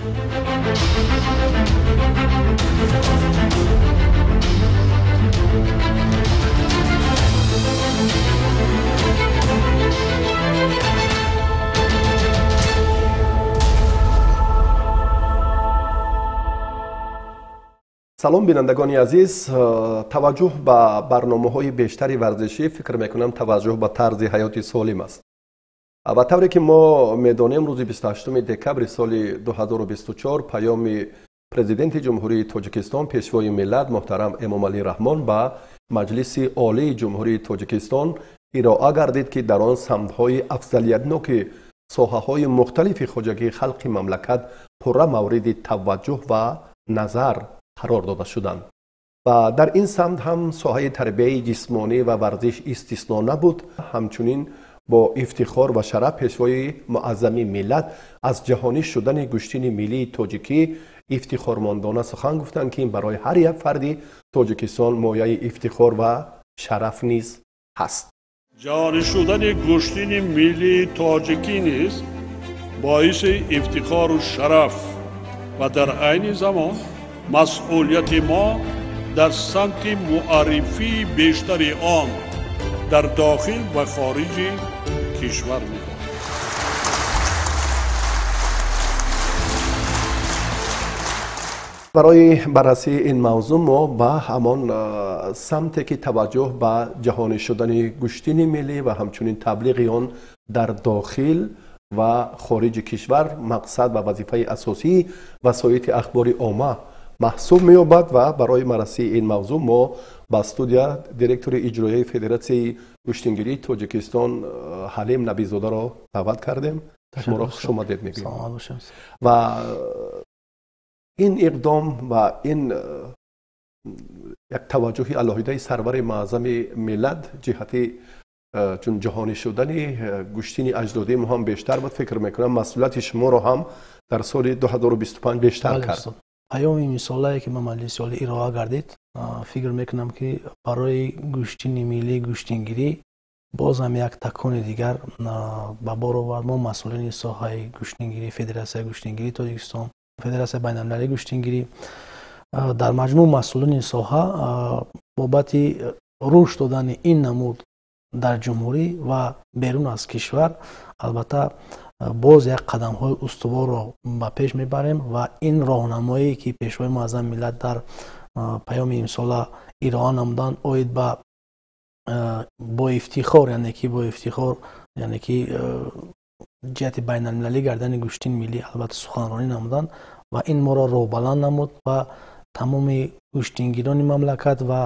Салом, бинандагони азиз. Таваҷҷӯҳ ба барномаҳои бештари варзишӣ, фикр мекунам, таваҷҷӯҳ ба тарзи ҳаёти солим аст. Ва тавре ки мо медонем, рӯзи 28 декабри соли 2024 паёми Президенти Ҷумҳурии Тоҷикистон, Пешвои миллат муҳтарам Эмомалӣ Раҳмон ба Маҷлиси Олии Ҷумҳурии Тоҷикистон ироа гардид, ки дар он самтҳои афзалиятноки соҳаҳои мухталифи хоҷагии халқи мамлакат пурра мавриди таваҷҷӯҳ ва назар қарор дода шуданд. Ва дар ин самт ҳам соҳаи тарбияи ҷисмонӣ ва варзиш истисно набуд. Ҳамчунин бо ифтихор ва шараф Пешвои муаззами миллат аз ҷаҳонӣ шудани гӯштини миллии тоҷикӣ ифтихормондона сухан гуфтанд, ки ин барои ҳар як фарди Тоҷикистон мояи ифтихор ва шараф низ ҳаст. Ҷаҳонӣ шудани гӯштини миллии тоҷикӣ низ боиси ифтихору шараф ва дар айни замон масъулияти мо дар самти муаррифии бештари он дар дохил ва хориҷи кишвар мебошад. Барои баррасии ин мавзӯъ мо ба ҳамон самте ки таваҷҷӯҳ ба ҷаҳонӣ шудани гӯштини миллӣ ва ҳамчунин таблиғи он дар дохил ва хориҷи кишвар мақсад ва вазифаи асосии васоити ахбори омма маҳсуб меёбад, ва барои баррасии ин мавзӯъ мо ба студия директори иҷроияи Федератсияи гӯштингирии Тоҷикистон Ҳалим Набизодаро даъват кардем. Шуморо хушомадед мегӯем. Ва ин иқдом ва ин як таваҷҷӯҳи алоҳидаи сарвари муаззами миллат ҷиҳати чун ҷаҳонӣ шудани гӯштини аҷдодии мо ҳам бештар буд, фикр мекунам, масъулияти шуморо ҳам дар соли 2025 бештар кард. Паёми мисолае ки ба Маҷлиси Олӣ ироа гардид, фикр мекунам, ки барои гӯштини миллӣ гӯштингирӣ боз ҳам як такони дигар ба бор овард. Мо, масъулини соҳаи гӯштингирӣ, Федератсияи гӯштингирии Тоҷикистон, Федератсияи байналмилалии гӯштингирӣ, дар маҷмӯъ масъулини соҳа бобати рушд додани ин намуд дар ҷумҳурӣ ва берун аз кишвар албатта боз як қадамҳои устуворро ба пеш мебарем. Ва ин роҳнамоие ки Пешвои муаззами миллат дар паёми имсола ироа намуданд оид ба бо ифтихор, яъне ки бо ифтихор, яъне ки ҷиҳати байналмилалӣ гардани гӯштини миллӣ албатта суханронӣ намуданд ва ин моро роҳбаланд намуд ва тамоми гӯштингирони мамлакат ва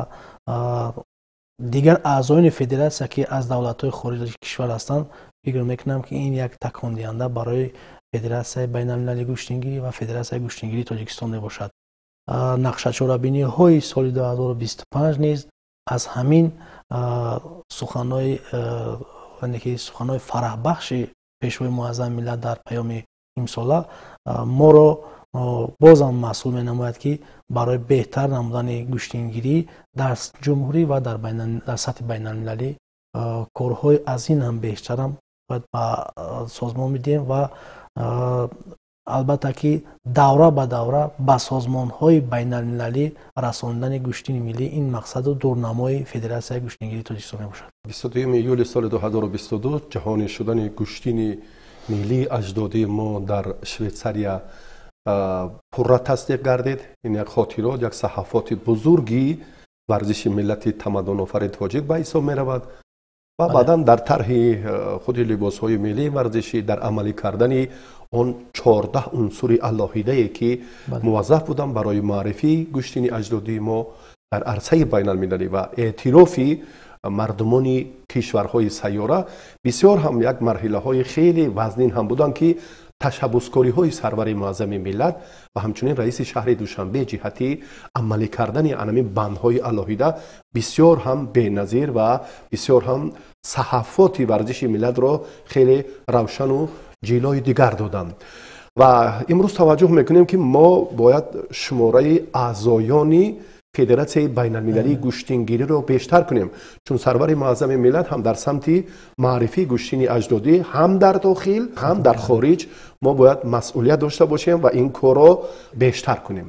дигар аъзоёни федератсия, ки аз давлатҳои хориҷи кишвар ҳастанд, фикр мекунам, ки ин як такондиҳанда барои Федератсияи байналмилалии гӯштингирӣ ва Федератсияи гӯштингирии Тоҷикистон мебошад. Нақшачорабиниҳои соли 2025 низ аз ҳамин суханҳои, ки суханҳои фараҳбахши Пешвои муаззами миллат дар паёми имсола моро бозам масъул менамояд, ки барои беҳтар намудани гӯштингирӣ дар ҷумҳурӣ ва дар сатҳи байналмилалӣ корҳои аз ин ҳам бештарам бояд ба созмон бидиҳем ва албатта ки давра ба давра ба созмонҳои байналмилалӣ расондани гӯштини миллӣ ин мақсаду дурнамои Федератсияи гӯштингирии Тоҷикистон мебошад. 22 июли соли 2022 ҷаҳонӣ шудани гӯштини миллии аҷдодии мо дар Швейтсария пурра тасдиқ гардид. Ин як хотирот, як саҳафоти бузурги варзиши миллати тамаддунофари тоҷик ба ҳисоб меравад. Ва баъдан дар тарҳи худи либосҳои миллии варзишӣ, дар амалӣ кардани он 14 унсури алоҳидае, ки муваззаф буданд барои муаррифии гӯштини аҷдодии мо дар арсаи байналмилалӣ ва эътирофи мардумони кишварҳои сайёра, бисёр ҳам як марҳилаҳои хеле вазнин ҳам буданд, ки ташаббускориҳои сарвари муаззами миллат ва ҳамчунин раиси шаҳри Душанбе ҷиҳати амалӣ кардани анами бандҳои алоҳида бисёр ҳам беназир ва бисёр ҳам саҳафоти варзиши миллатро хеле равшану ҷилои дигар доданд. Ва имрӯз таваҷҷӯҳ мекунем, ки мо бояд шумораи аъзоёни Федератсияи байналмилалии гӯштингириро бештар кунем, чун сарвари муаззами миллат ҳам дар самти маърифии гӯштини аҷдодӣ ҳам дар дохил, ҳам дар хориҷ мо бояд масъулият дошта бошем ва ин корро бештар кунем.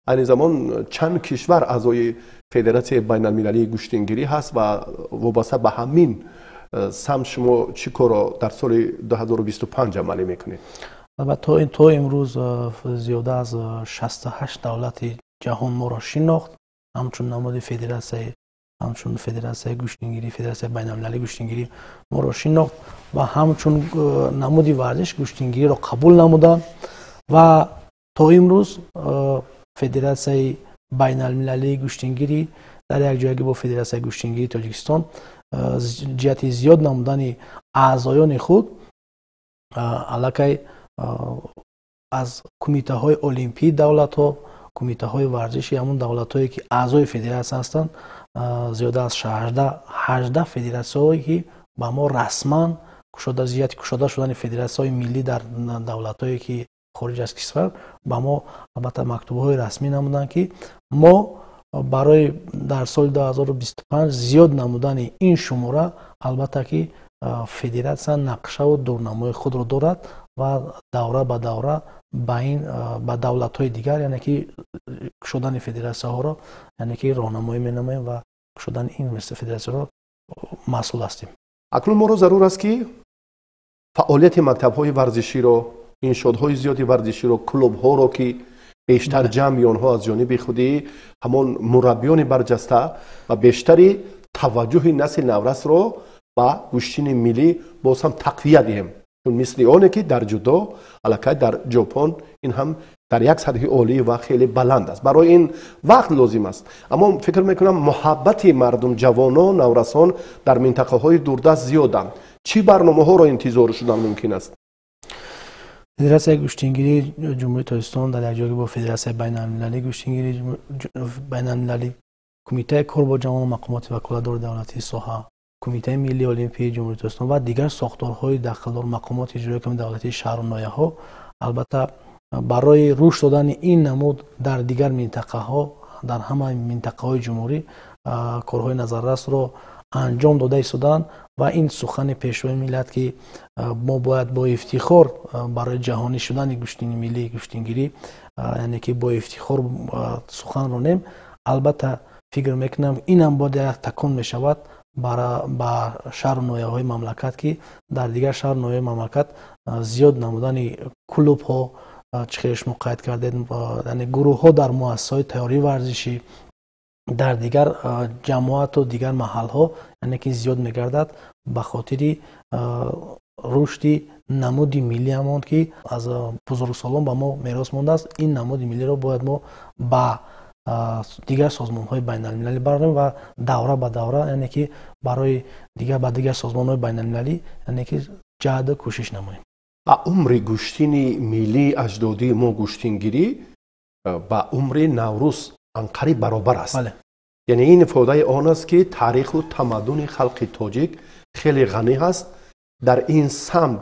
Айни замон чанд кишвар аъзои Федератсияи байналмилалии гӯштингирӣ ҳаст ва вобаста ба ҳамин самт шумо чӣ корро дар соли 2025 амалӣ мекунед? Албатта, то имрӯз зиёда аз 68 давлати ҷаҳон моро шинохт ҳамчун намуди федератсияи, ҳамчун федератсияи гӯштингирӣ, Федератсияи байналмилалии гӯштингирӣ моро шинохт ва ҳамчун намуди варзиш гӯштингириро қабул намуданд. Ва то имрӯз Федератсияи байналмилалии гӯштингирӣ дар якҷоягӣ бо Федератсияи гӯштингирии Тоҷикистон ҷиҳати зиёд намудани аъзоёни худ аллакай аз кумитаҳои олимпии давлатҳо, кумитаҳои варзиши ҳамун давлатҳое, ки аъзои федератсия ҳастанд, зиёда аз 18 федератсияҳое, ки ба мо расман кушода, ҷиҳати кушода шудани федератсияҳои миллӣ дар давлатҳое, ки хориҷ аз кишвар, ба мо албатта мактубҳои расмӣ намуданд, ки мо барои дар соли 2025 зиёд намудани ин шумора албатта ки федератсия нақшаву дурнамои худро дорад ва давра ба давра ба ин ба давлатҳои дигар, яъне ки кушодани федератсияҳоро, яъне ки роҳнамоӣ менамоем ва кушодани ин федератсияро масъул ҳастем. Акнун моро зарур аст, ки фаъолияти мактабҳои варзиширо, иншоотҳои зиёди варзиширо, клубҳоро, ки бештар ҷамъи онҳо аз ҷониби худи ҳамон мураббиёни барҷаста ва бештари таваҷҷӯҳи насли наврасро ба гӯштини миллӣ боз ҳам тақвия диҳем, чун мисли оне ки дар ҷудо аллакай дар Ҷопон ин ҳам дар як сатҳи олӣ ва хеле баланд аст. Барои ин вақт лозим аст, аммо фикр мекунам, муҳаббати мардум, ҷавонон, наврасон дар минтақаҳои дурдаст зиёданд. Чӣ барномаҳоро интизор шудан мумкин аст? Федератсияи гӯштингирии Ҷумҳурии Тоҷикистон дар якҷоягӣ бо Федератсияи байналмилалии гӯштингирии байналмилалӣ, Кумитаи кор бо ҷавонон, мақомоти ваколатдори давлатии соҳа, Кумитаи миллии олимпии Ҷумҳурии Тоҷикистон ва дигар сохторҳои дахлдор, мақомоти иҷроияи ҳокимияти давлатии шаҳру ноҳияҳо албатта барои рушд додани ин намуд дар дигар минтақаҳо, дар ҳамаи минтақаҳои ҷумҳурӣ корҳои назаррасро анҷом дода истоданд. Ва ин сухани Пешвои миллат, ки мо бояд бо ифтихор барои ҷаҳонӣ шудани гӯштини миллии гӯштингирӣ, яъне ки бо ифтихор сухан ронем, албатта фикр мекунам, инам бояд як такон мешавад ба шаҳру ноҳияҳои мамлакат, ки дар дигар шаҳру ноҳияҳои мамлакат зиёд намудани клубҳо, чӣ хеле шумо қайд кардед, яъне гурӯҳҳо дар муассисаҳои тайёрии варзишӣ, дар дигар ҷамоату дигар маҳалҳо, яъне ки зиёд мегардад ба хотири рушди намуди миллиамон, ки аз бузургсолон ба мо мерос мондааст. Ин намуди миллиро бояд мо ба дигар созмонҳои байналмилалӣ барорем ва давра ба давра, яъне ки барои дигар ба дигар созмонҳои байналмилалӣ, яъне ки ҷаҳду кӯшиш намоем. Ба умри гӯштини миллии аҷдодии мо гӯштингирӣ ба умри Наврӯз анқариб баробар аст. Яъне ин ифодаи он аст, ки таъриху тамаддуни халқи тоҷик хеле ғанӣ ҳаст. Дар ин самт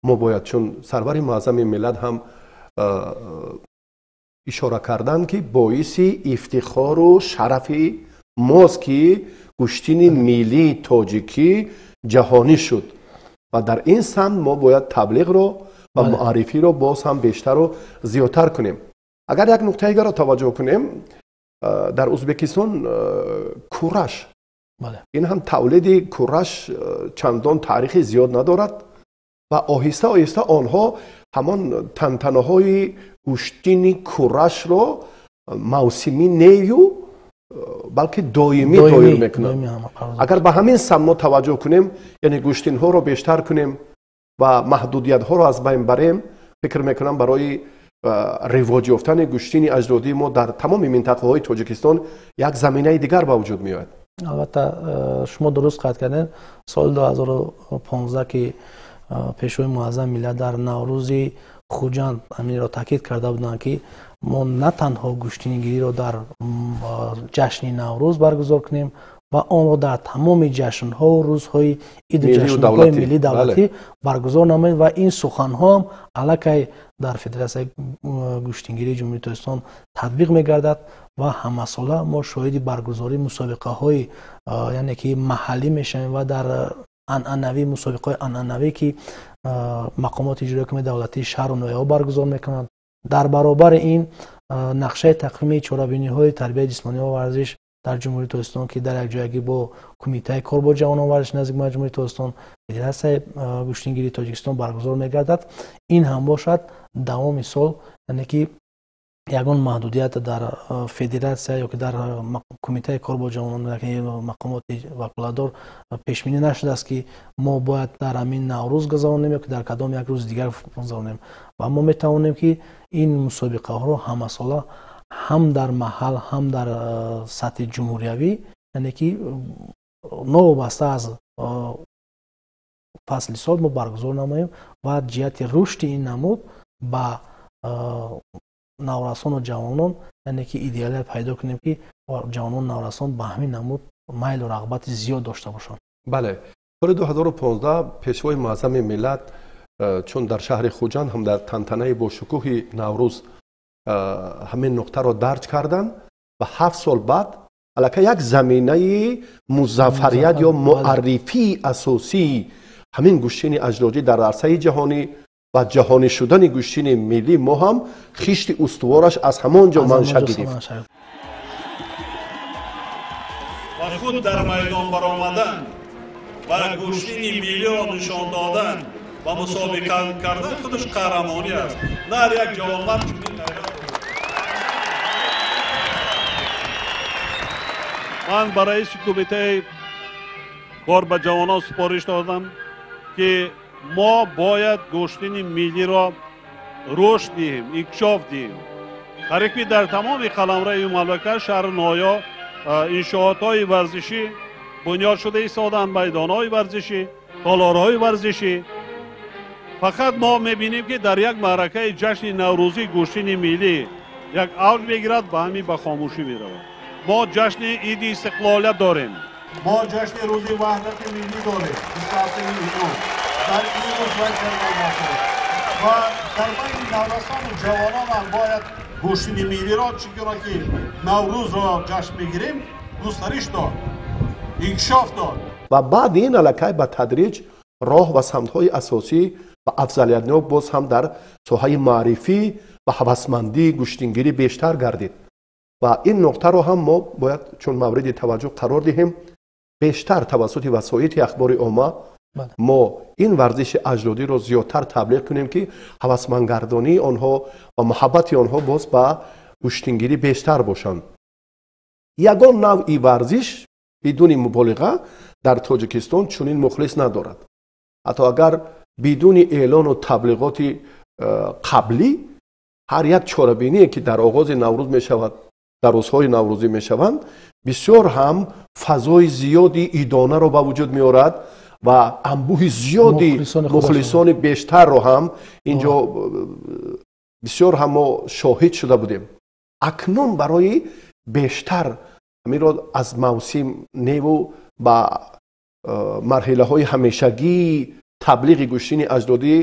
мо бояд, чун сарвари муаззами миллат ҳам ишора карданд, ки боиси ифтихору шарафи мост, ки гӯштини миллии тоҷикӣ ҷаҳонӣ шуд, ва дар ин самт мо бояд таблиғро ва муаррифиро боз ҳам бештару зиёдтар кунем. Агар як нуқтаи дигарро таваҷҷӯҳ кунем, дар Ӯзбекистон кураш, ин ҳам тавлиди кураш чандон таърихи зиёд надорад ва оҳиста оҳиста онҳо ҳамон тантанаҳои гӯштини курашро мавсимӣ нею, балки доимӣ доир мекунанд. Агар ба ҳамин самт мо таваҷҷӯҳ кунем, яъне гӯштинҳоро бештар кунем ва маҳдудиятҳоро аз байн барем, фикр мекунам, барои ривоҷ ёфтани гӯштини аҷдодии мо дар тамоми минтақаҳои Тоҷикистон як заминаи дигар ба вуҷуд меояд. Албатта, шумо дуруст қайд кардед. Соли 2015, ки Пешвои муаззами миллат дар Наврӯзи Хуҷанд ҳаминро таъкид карда буданд, ки мо на танҳо гӯштингириро дар ҷашни Наврӯз баргузор кунем. ва онро дар тамоми ҷашнҳову рӯзҳои иду ҷашнҳои миллии давлатӣ баргузор намоем. Ва ин суханҳо ҳам аллакай дар Федератсияи гӯштингирии Ҷумҳурии Тоҷикистон татбиқ мегардад ва ҳамасола мо шоҳиди баргузории мусобиқаҳои яъне ки маҳаллӣ мешавем ва дар анъанавӣ мусобиқаҳои анъанавӣ, ки мақомоти иҷроияи ҳокимияти давлатии шаҳру ноҳияҳо баргузор мекунанд. Дар баробари ин нақшаи тақвими чорабиниҳои тарбияи ҷисмонӣ ва варзиш дар Ҷумҳурии Тоҷикистон, ки дар якҷоягӣ бо Кумитаи кор бо ҷавонон варзиш назди Ҷумҳурии Тоҷикистон, Федератсияи гӯштингирии Тоҷикистон баргузор мегардад, ин ҳам бошад давоми сол, яъне ки ягон маҳдудият дар федератсия ё ки дар Кумитаи кор бо ҷавонон, мақомоти ваколатдор пешбинӣ нашудааст, ки мо бояд дар ҳамин Наврӯз гузаронем ё ки дар кадом як рӯзи дигар гузаронем. Ва мо метавонем, ки ин мусобиқаҳоро ҳамасола ҳам дар маҳал, ҳам дар сатҳи ҷумҳуриявӣ, яъне ки новобаста аз фасли сол мо баргузор намоем ва ҷиҳати рушди ин намуд ба наврасону ҷавонон, яъне ки идеалият пайдо кунем, ки ҷавонону наврасон ба ҳамин намуд майлу рағбати зиёд дошта бошанд. Бале, соли 2015 Пешвои муаззами миллат, чун дар шаҳри Хуҷанд ҳам дар тантанаи бошукӯҳи Наврӯз ҳамин нуқтаро дарҷ карданд ва 7 сол баъд аллакай як заминаи музаффарият ё муаррифии асосии ҳамин гӯштини аҷдодӣ дар арсаи ҷаҳонӣ ва ҷаҳонӣ шудани гӯштини миллӣ мо ҳам хишти устувораш аз ҳамон ҷо манша гирифт. Ва худ дар майдон баромадан ва гӯштини миллиро нишон додан ва мусобиқа кардан худаш қаҳрамонӣ аст. На ҳар як ҷавонмард чунин ғайрат. Ман ба раиси кумитаи кор ба ҷавонон супориш додам, ки мо бояд гӯштини миллиро рушд диҳем, инкишоф диҳем. Тариқи дар тамоми қаламрави мамлакат, шаҳру ноҳиё иншоотҳои варзишӣ бунёд шуда истоданд, майдонҳои варзишӣ, толорҳои варзишӣ. Фақат мо мебинем, ки дар як маъракаи ҷашни наврӯзӣ гӯштини миллӣ як авҷ мегирад, ба ҳамин ба хомӯшӣ меравад. Мо ҷашни Иди Истиқлолият дорем, мо ҷашни Рӯзи Ваҳдати Миллӣ дорем, 27 июн. Дар ин рӯз ва дар байни наврасону ҷавонон ҳам бояд гӯштини миллиро, чӣ гуна ки Наврӯзро ҷашн мегирем, густариш дод, инкишоф дод. Ва баъди ин аллакай ба тадриҷ роҳ ва самтҳои асосӣ ва афзалиятнок боз ҳам дар соҳаи маърифӣ ва ҳавасмандии гӯштингирӣ бештар гардид. Ва ин нуқтаро ҳам мо бояд чун мавриди таваҷҷӯҳ қарор диҳем. Бештар тавассути васоити ахбори омма мо ин варзиши аҷдодиро зиёдтар таблиғ кунем, ки ҳавасмандгардонии онҳо ва муҳаббати онҳо боз ба гӯштингирӣ бештар бошанд. Ягон навъи варзиш, бидуни муболиға, дар Тоҷикистон чунин мухлис надорад. Ҳатто агар бидуни эълону таблиғоти қаблӣ ҳар як чорабиние, ки дар оғози Наврӯз мешавад, дар рӯзҳои наврӯзӣ мешаванд, бисёр ҳам фазои зиёди идонаро ба вуҷуд меорад ва анбӯҳи зиёди мухлисони бештарро ҳам инҷо бисёр ҳам мо шоҳид шуда будем. Акнун барои бештар ҳаминро аз мавсим неву ба марҳилаҳои ҳамешагии таблиғи гӯштини аҷдодӣ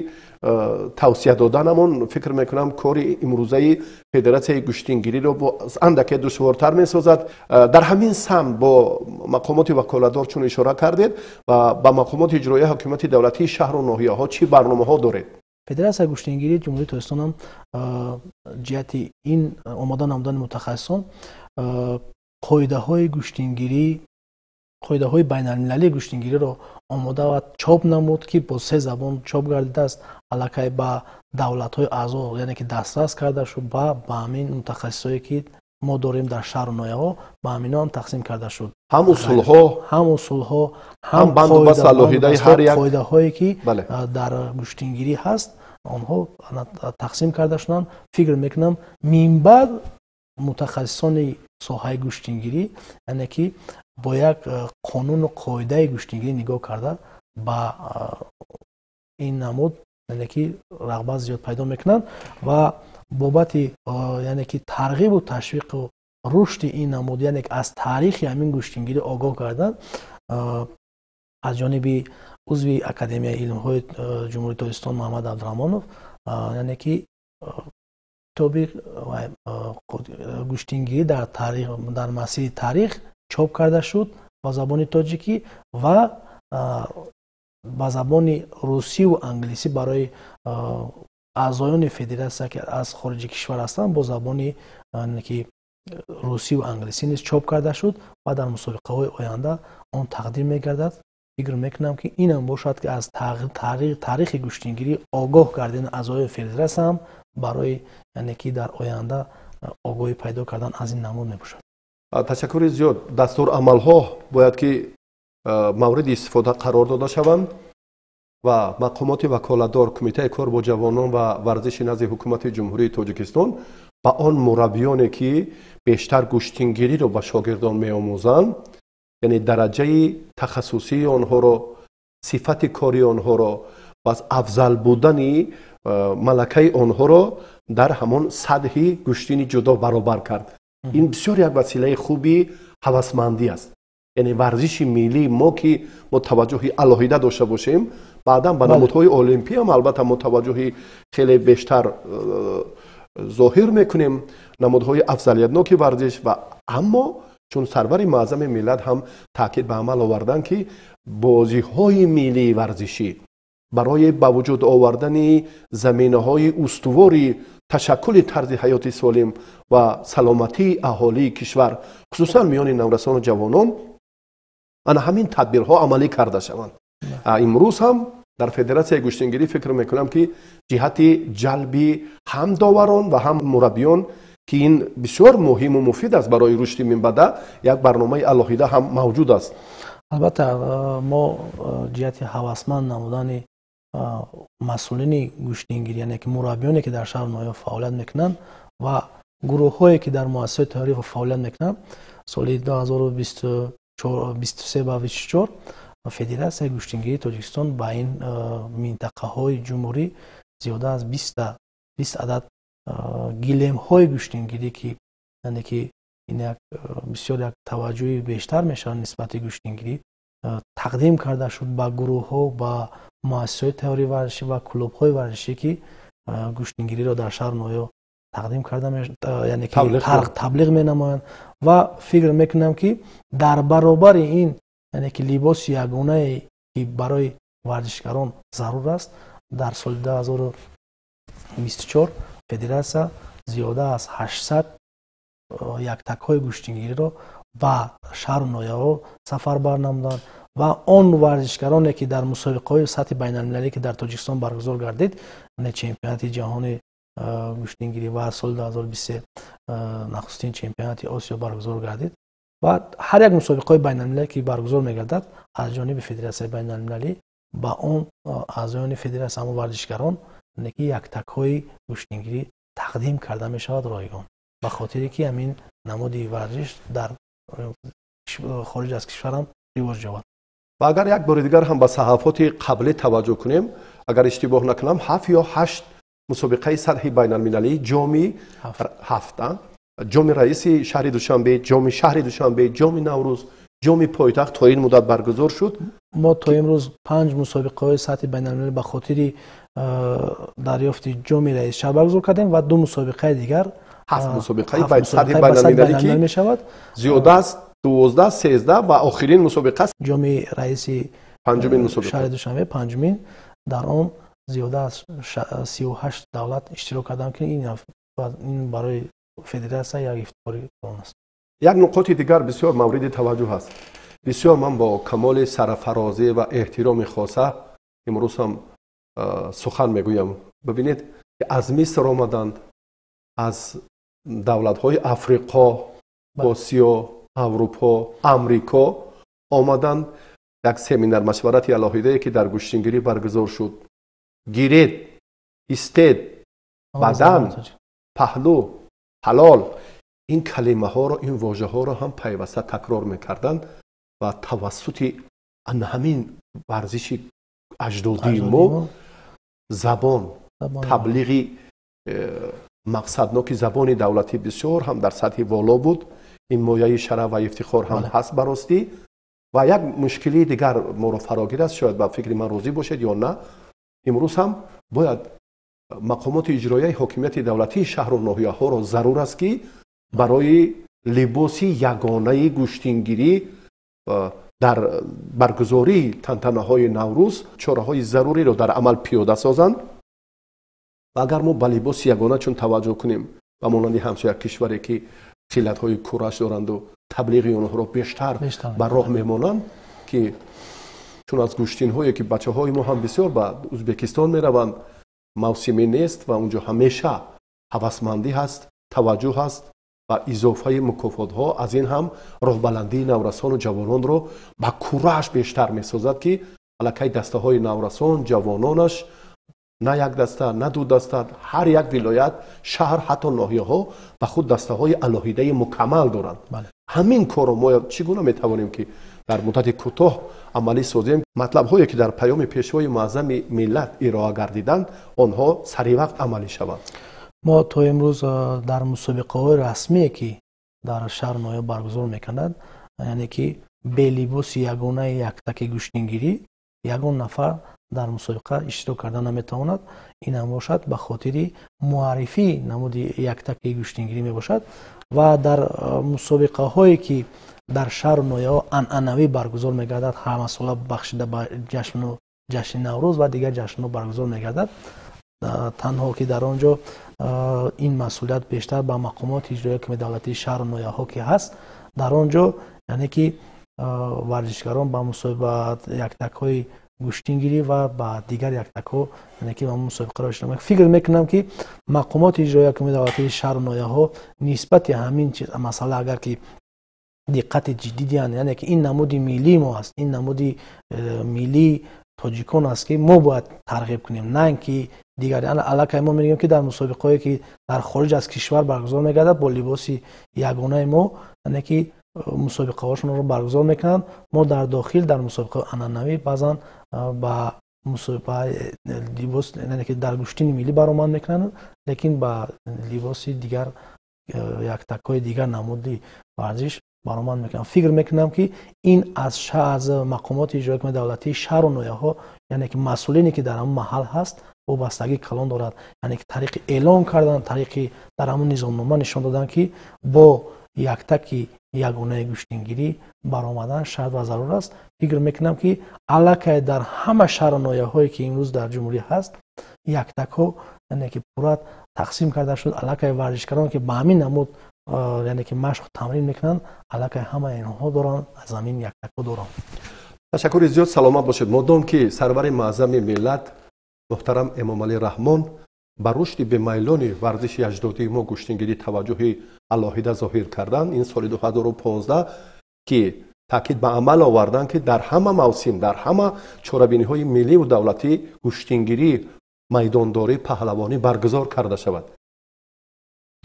тавсия доданамон, фикр мекунам, кори имрӯзаи Федератсияи гӯштингириро андаке душвортар месозад. Дар ҳамин самт бо мақомоти ваколатдор, чун ишора кардед, ва ба мақомоти иҷроияи ҳокимияти давлатии шаҳру ноҳияҳо чӣ барномаҳо доред? Федератсияи гӯштингирии Ҷумҳурии Тоҷикистон ҳам ҷиҳати ин омода намудани мутахассисон қоидаҳои гӯштингирӣ, қоидаҳои байналмилалии гӯштингириро омода ва чоп намуд, ки бо се забон чоп гардидааст, аллакай ба давлатҳои аъзо, яъне ки дастрас карда шуд ва ба ҳамин мутахассисое, ки мо дорем дар шаҳру ноҳияҳо, ба ҳаминҳо ҳам тақсим карда шуд. Ҳам усулҳо, ҳам усулҳо, ҳам банду алоҳидаи ҳар як қоидаҳое, ки дар гӯштингирӣ ҳаст, онҳо тақсим карда шуданд. Фикр мекунам, минбаъд мутахассисони соҳаи гӯштингирӣ, яъне ки бо як қонуну қоидаи гӯштингирӣ нигоҳ карда, ба ин намуд, яъне ки рағбат зиёд пайдо мекунанд ва бобати, яъне ки тарғибу ташвиқу рушди ин намуд, яъне аз таърихи ҳамин гӯштингирӣ огоҳ кардан аз ҷониби узви Академияи илмҳои Ҷумҳурии Тоҷикистон Муҳаммад Абдураҳмонов, яъне ки китоби гӯштингирӣ дар таърих, дар масири таърих чоп карда шуд ба забони тоҷикӣ ва ба забони русиву англисӣ барои аъзоёни федератсия, ки аз хориҷи кишвар ҳастанд, бо забони ки русиву англисӣ низ чоп карда шуд ва дар мусобиқаҳои оянда он тақдим мегардад. Фикр мекунам, ки инам бошад, ки аз таърихи гӯштингирӣ огоҳ гардидани аъзои федератсия ҳам барои, яъне ки дар оянда огоҳӣ пайдо кардан аз ин намуд мебошад. Ташаккури зиёд. Дастурамалҳо бояд ки мавриди истифода қарор дода шаванд ва мақомоти ваколатдор, Кумитаи кор бо ҷавонон ва варзиши назди Ҳукумати Ҷумҳурии Тоҷикистон ба он мураббиёне, ки бештар гӯштингириро ба шогирдон меомӯзанд, яъне дараҷаи тахассусии онҳоро, сифати кори онҳоро ва афзал будани малакаи онҳоро дар ҳамон сатҳи гӯштини ҷудо баробар кард. Ин бисёр як василаи хуби ҳавасмандӣ аст. Яъне варзиши миллии мо, ки мо таваҷҷӯҳи алоҳида дошта бошем, баъдан ба намудҳои олимпӣ ҳам албатта мо таваҷҷӯҳи хеле бештар зоҳир мекунем, намудҳои афзалиятноки варзиш. Ва аммо чун сарвари муаззами миллат ҳам таъкид ба амал оварданд, ки бозиҳои миллии варзишӣ барои ба вуҷуд овардани заминаҳои устувори ташаккули тарзи ҳаёти солим ва саломатии аҳолии кишвар, хусусан миёни наврасону ҷавонон, ана ҳамин тадбирҳо амалӣ карда шаванд. Имрӯз ҳам дар Федератсияи гӯштингирӣ фикр мекунам, ки ҷиҳати ҷалби ҳам доварон ва ҳам мураббиён, ки ин бисёр муҳиму муфид аст барои рушди минбаъда, як барномаи алоҳида ҳам мавҷуд аст. Албатта, мо ҷиҳати ҳавасманд намудани масъулини гӯштингирӣ, яъне ки мураббиёне, ки дар шаҳру ноҳия фаъолият мекунанд ва гурӯҳҳое, ки дар муассисаҳои тайёрӣ фаъолият мекунанд, соли 2023 ба 24 Федератсияи гӯштингирии Тоҷикистон ба ин минтақаҳои ҷумҳурӣ зиёда аз 20 адад гилемҳои гӯштингирӣ, ки яъне ки ин як бисёр як таваҷҷӯҳи бештар мешавад нисбати гӯштингирӣ, тақдим карда шуд ба гурӯҳҳо, ба муассисаҳои тайёрии варзишӣ ва клубҳои варзишӣ, ки гӯштингириро дар шаҳру ноҳия тақдим карда, яъне ки таблиғ менамоянд. Ва фикр мекунам, ки дар баробари ин, яъне ки либоси ягонае, ки барои варзишгарон зарур аст, дар соли 2024 федератсия зиёда аз 800 яктакҳои гӯштингириро ба шаҳру ноҳияҳо сафарбар намуданд ва он варзишгароне, ки дар мусобиқаҳои сатҳи байналмилалӣ, ки дар Тоҷикистон баргузор гардид, чемпионати ҷаҳони гӯштингирӣ ва соли 2023 нахустин чемпионати Осиё баргузор гардид ва ҳар як мусобиқаҳои байналмилалӣ, ки баргузор мегардад аз ҷониби федератсияи байналмилалӣ, ба он аъзоёни федератсия, ҳамон варзишгарон, ки яктакҳои гӯштингирӣ тақдим карда мешавад ройгон, ба хотире ки ҳамин намуди варзиш дар хориҷ аз кишварам ривоҷ ёбад. Ва агар як бори дигар ҳам ба саҳафоти қаблӣ таваҷҷӯҳ кунем, агар иштибоҳ накунам, ҳафт ё ҳашт мусобиқаи сатҳи байналмилалӣ, ҷоми ҳафт, ҷоми раиси шаҳри Душанбе, ҷоми шаҳри Душанбе, ҷоми Наврӯз, ҷоми пойтахт то ин муддат баргузор шуд. Мо то имрӯз панҷ мусобиқаҳои сатҳи байналмилалӣ ба хотири дарёфти ҷоми раиси шаҳр баргузор кардем ва ду мусобиқаи дигар. Ҳафт мусобиқаи сатҳи байналмилалӣ, ки мешавад зиёда аз 12, 13 ва охирин мусобиқа ҷоми раиси панҷумин мусобиқа шаҳри Душанбе, панҷумин, дар он зиёда аз 38 давлат иштирок карданд, ки ин барои федератсия як ифтихори калон аст. Як нуқоти дигар бисёр мавриди таваҷҷӯҳ аст. Бисёр ман бо камоли сарафарозӣ ва эҳтироми хоса имрӯз ҳам сухан мегӯям. Бибинед, аз Миср омаданд, аз давлатҳои Африқо, Осиё, Аврупо, Амрико омаданд. Як семинар машварати алоҳидае, ки дар гӯштингирӣ баргузор шуд, гиред, истед, бадан, паҳлӯ, ҳалол, ин калимаҳоро, ин вожаҳоро ҳам пайваста такрор мекарданд ва тавассути ана ҳамин варзиши аҷдодии мо забон таблиғи. Мақсадноки забони давлатӣ бисёр ҳам дар сатҳи воло буд. Ин мояи шараф ва ифтихор ҳам ҳаст баростӣ. Ва як мушкилии дигар моро фарогир аст, шояд ба фикри ман розӣ бошед ё на. Имрӯз ҳам бояд мақомоти иҷроияи ҳокимияти давлатии шаҳру ноҳияҳоро зарур аст, ки барои либоси ягонаи гӯштингирӣ дар баргузории тантанаҳои Наврӯз чораҳои заруриро дар амал пиёда созанд. Ва агар мо ба либоси ягона чун таваҷҷӯҳ кунем, ба монанди ҳамсоя кишваре, ки хиллатҳои кураш доранду таблиғи онҳоро бештар ба роҳ мемонанд, ки чун аз гӯштинҳое, ки бачаҳои мо ҳам бисёр ба Ӯзбекистон мераванд, мавсимӣ нест ва унҷо ҳамеша ҳавасмандӣ ҳаст, таваҷҷӯҳ ҳаст ва изофаи мукофотҳо аз ин ҳам роҳбаландии наврасону ҷавононро ба кураш бештар месозад, ки аллакай дастаҳои наврасон ҷавононаш на як даста, на ду даста, ҳар як вилоят, шаҳр, ҳатто ноҳияҳо ба худ дастаҳои алоҳидаи мукаммал доранд. Ҳамин корро мо чӣ гуна метавонем, ки дар муддати кӯтоҳ амалӣ созем? Матлабҳое, ки дар паёми Пешвои муаззами миллат ироа гардиданд, онҳо саривақт амалӣ шаванд. Мо то имрӯз дар мусобиқаҳои расмие, ки дар шаҳру ноҳия баргузор мекунанд, яъне ки бе либоси ягонаи яктаки гӯштингирӣ ягон нафар дар мусобиқа иштирок карда наметавонад. Ин ҳам бошад ба хотири муаррифии намуди яктаки гӯштингирӣ мебошад. Ва дар мусобиқаҳое, ки дар шаҳру ноҳияҳо анъанавӣ баргузор мегардад, ҳамасола бахшида ба ҷашни Наврӯз ва дигар ҷашнҳо баргузор мегардад, танҳо ки дар он ҷо ин масъулият бештар ба мақомоти иҷроияи ҳокимияти давлатии шаҳру ноҳияҳо ки ҳаст, дар он ҷо яъне ки варзишгарон ба мусобиқа яктакҳои гӯштингирӣ ва ба дигар яктакҳо, яъне ки ба мусобиқаро иштирок мекунанд. Фикр мекунам, ки мақомоти иҷроияи ҳокимияти давлатии шаҳру ноҳияҳо нисбати ҳамин чиз масъала агар ки диққати ҷиддӣ диҳанд, яъне ки ин намуди миллии мо аст, ин намуди миллии тоҷикон аст, ки мо бояд тарғиб кунем, на ин ки дигар. Аллакай мо мегӯем, ки дар мусобиқаҳое, ки дар хориҷ аз кишвар баргузор мегардад, бо либоси ягонаи мо, яъне ки мусобиқаҳошонро баргузор мекунанд. Мо дар дохил дар мусобиқаҳои анъанавӣ баъзан ба мусобиқа либос, яъне ки дар гӯштини миллӣ баромад мекунанд, лекин ба либоси дигар яктакҳои дигар намуди варзиш баромад мекунанд. Фикр мекунам, ки ин аз мақомоти иҷроияи ҳокимияти давлатии шаҳру ноҳияҳо, яъне ки масъулине, ки дар ҳамон маҳал ҳаст, вобастагии калон дорад, яъне ки тариқи эълон кардан, тариқи дар ҳамон низомнома нишон додан, ки бо яктаки ягонаи гӯштингирӣ баромадан шарт ва зарур аст. Фикр мекунам, ки аллакай дар ҳама шаҳру ноҳияҳое, ки имрӯз дар ҷумҳурӣ ҳаст, яктакҳо, яъне ки пурра тақсим карда шуд. Аллакай варзишгарон, ки ба ҳамин намуд, яъне ки машқу тамрин мекунанд, аллакай ҳамаи инҳо доранд, аз ҳамин яктакҳо доранд. Ташаккури зиёд, саломат бошед. Модом ки сарвари муаззами миллат муҳтарам Эмомалӣ Раҳмон ба рушди бемайлони варзиши аҷдодии мо гӯштингирӣ таваҷҷӯҳи алоҳида зоҳир карданд, ин соли 2015 ки таъкид ба амал оварданд, ки дар ҳама мавсим, дар ҳама чорабиниҳои милливу давлатӣ гӯштингирӣ, майдондорӣ, паҳлавонӣ баргузор карда шавад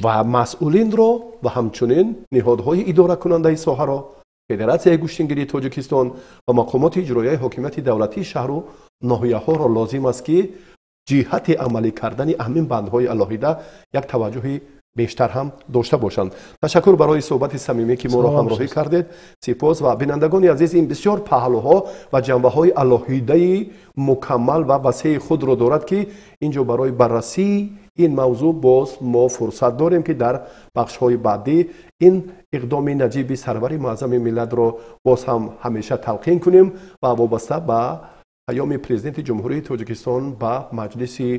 ва масъулинро ва ҳамчунин ниҳодҳои идоракунандаи соҳаро, Федератсияи гӯштингирии Тоҷикистон ва мақомоти иҷроияи ҳокимияти давлатии шаҳру ноҳияҳоро лозим аст, ки ҷиҳати амалӣ кардани ҳамин бандҳои алоҳида як таваҷҷӯҳи бештар ҳам дошта бошанд. Ташаккур барои суҳбати самимӣ, ки моро ҳамроҳӣ кардед. Сипос. Ва бинандагони азиз, ин бисёр паҳлӯҳо ва ҷанбаҳои алоҳидаи мукаммал ва васеи худро дорад, ки ин ҷо барои баррасии ин мавзӯъ боз мо фурсат дорем, ки дар бахшҳои баъдӣ ин иқдоми наҷиби сарвари муаззами миллатро боз ҳам ҳамеша талқин кунем ва вобаста ба паёми Президенти Ҷумҳурии Тоҷикистон ба Маҷлиси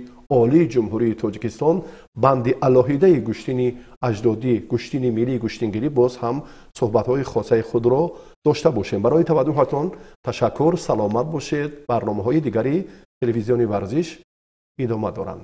Олии Ҷумҳурии Тоҷикистон, банди алоҳидаи гӯштини аҷдодӣ, гӯштини миллии гӯштингирӣ боз ҳам суҳбатҳои хосаи худро дошта бошем. Барои таваҷҷӯҳатон ташаккур, саломат бошед. Барномаҳои дигари телевизиони Варзиш идома доранд.